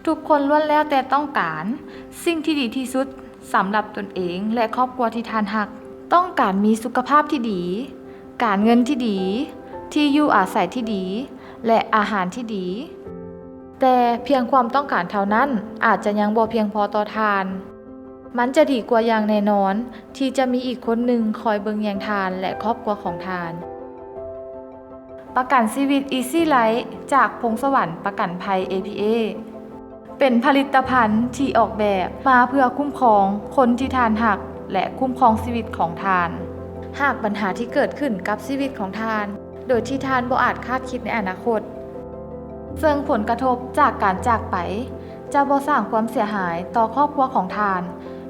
ທຸກຄົນລ້ວນແລ້ວແຕ່ຕ້ອງການສິ່ງທີ່ດີທີ່ສຸດສຳລັບຕົນເອງ ແລະ ຄອບຄົວທີ່ທ່ານຮັກ. ຕ້ອງການມີສຸຂະພາບທີ່ດີ, ການເງິນທີ່ດີ, ທີ່ຢູ່ອາໄສທີ່ດີ ແລະ ອາຫານທີ່ດີ. ແຕ່ພຽງຄວາມຕ້ອງການເທົ່ານັ້ນອາດຈະຍັງບໍ່ພຽງພໍຕໍ່ທ່ານ. ມັນຈະດີກວ່າຢ່າງແນ່ນອນທີ່ຈະມີອີກຄົນໜຶ່ງຄອຍເບິ່ງແຍງທ່ານ ແລະ ຄອບຄົວຂອງທ່ານ. ປະກັນຊີວິດ Easy Life ຈາກພົງສະຫວັນປະກັນໄພ ເອ ພີ ເອ ເປັນຜະລິດຕະພັນທີ່ອອກແບບມາເພື່ອຄຸ້ມຄອງຄົນທີ່ທ່ານຮັກ ແລະ ຄຸ້ມຄອງຊີວິດຂອງທ່ານ. ຫາກບັນຫາທີ່ເກີດຂຶ້ນກັບຊີວິດຂອງທ່ານ ໂດຍທີ່ທ່ານບໍ່ອາດຄາດຄິດໃນອະນາຄົດ, ເຊິ່ງຜົນກະທົບຈາກການຈາກໄປຈະບໍ່ສ້າງຄວາມເສຍຫາຍຕໍ່ຄອບຄົວຂອງທ່ານ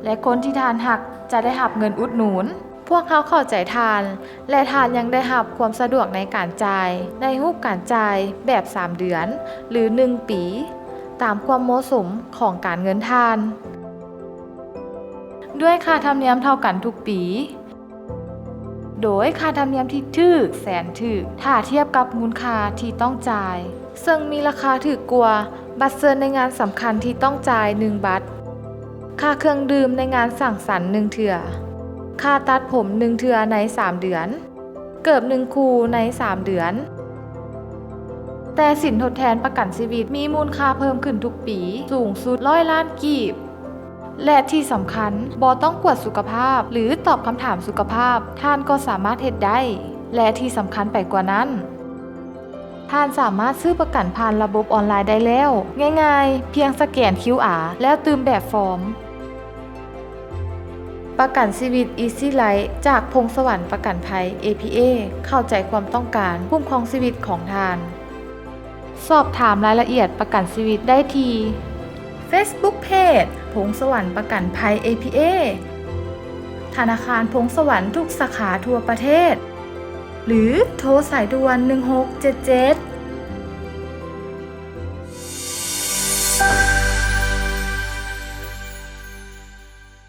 ແລະ ຄົນທີ່ທ່ານຮັກຈະໄດ້ຮັບເງິນອຸດໜູນ. ພວກເຮົາເຂົ້າໃຈທ່ານ ແລະ ທ່ານຍັງໄດ້ຮັບຄວາມສະດວກໃນການຈ່າຍໃນຮູບການຈ່າຍແບບສາມເດືອນ ຫຼື ໜຶ່ງປີ ຕາມຄວາມເໝາະສົມຂອງການເງິນທ່ານ, ດ້ວຍຄ່າທຳນຽມເທົ່າກັນທຸກປີ. ໂດຍຄ່າທຳນຽມທີ່ຖືກແສນຖືກ ຖ້າທຽບກັບມູນຄ່າທີ່ຕ້ອງຈ່າຍ, ເຊິ່ງມີລາຄາຖືກກວ່າບັດເຊີນໃນງານສຳຄັນທີ່ຕ້ອງຈ່າຍໜຶ່ງບັດ, ຄ່າເຄື່ອງດື່ມໃນງານສັງສັນໜຶ່ງເທື່ອ, ຄ່າຕັດຜົມໜຶ່ງເທື່ອໃນສາມເດືອນ, ເກີບໜຶ່ງຄູ່ໃນສາມເດືອນ. ແຕ່ສິນທົດແທນປະກັນຊີວິດມີມູນຄ່າເພີ່ມຂຶ້ນທຸກປີ ສູງສຸດຮ້ອຍລ້ານກີບ. ແລະ ທີ່ສຳຄັນ, ບໍ່ຕ້ອງກວດສຸຂະພາບ ຫຼື ຕອບຄຳຖາມສຸຂະພາບ, ທ່ານກໍສາມາດເຮັດໄດ້. ແລະ ທີ່ສຳຄັນໄປກວ່ານັ້ນ, ທ່ານສາມາດຊື້ປະກັນຜ່ານລະບົບອອນລາຍໄດ້ແລ້ວ, ງ່າຍໆ, ພຽງສະແກນຄິວອາ ແລ້ວຕື່ມແບບຟອມ. ປະກັນຊີວິດ Easy Life ຈາກພົງສະຫວັນປະກັນໄພ ເອ ພີ ເອ ເຂົ້າໃຈຄວາມຕ້ອງການຄຸ້ມຄອງຊີວິດຂອງທ່ານ. ສອບຖາມລາຍລະອຽດປະກັນຊີວິດໄດ້ທີ່ Facebook Page ພົງສະຫວັນປະກັນໄພ ເອ ພີ ເອ, ທະນາຄານພົງສະຫວັນທຸກສາຂາທົ່ວປະເທດ ຫຼື ໂທສາຍດ່ວນໜຶ່ງຫົກເຈັດເຈັດ.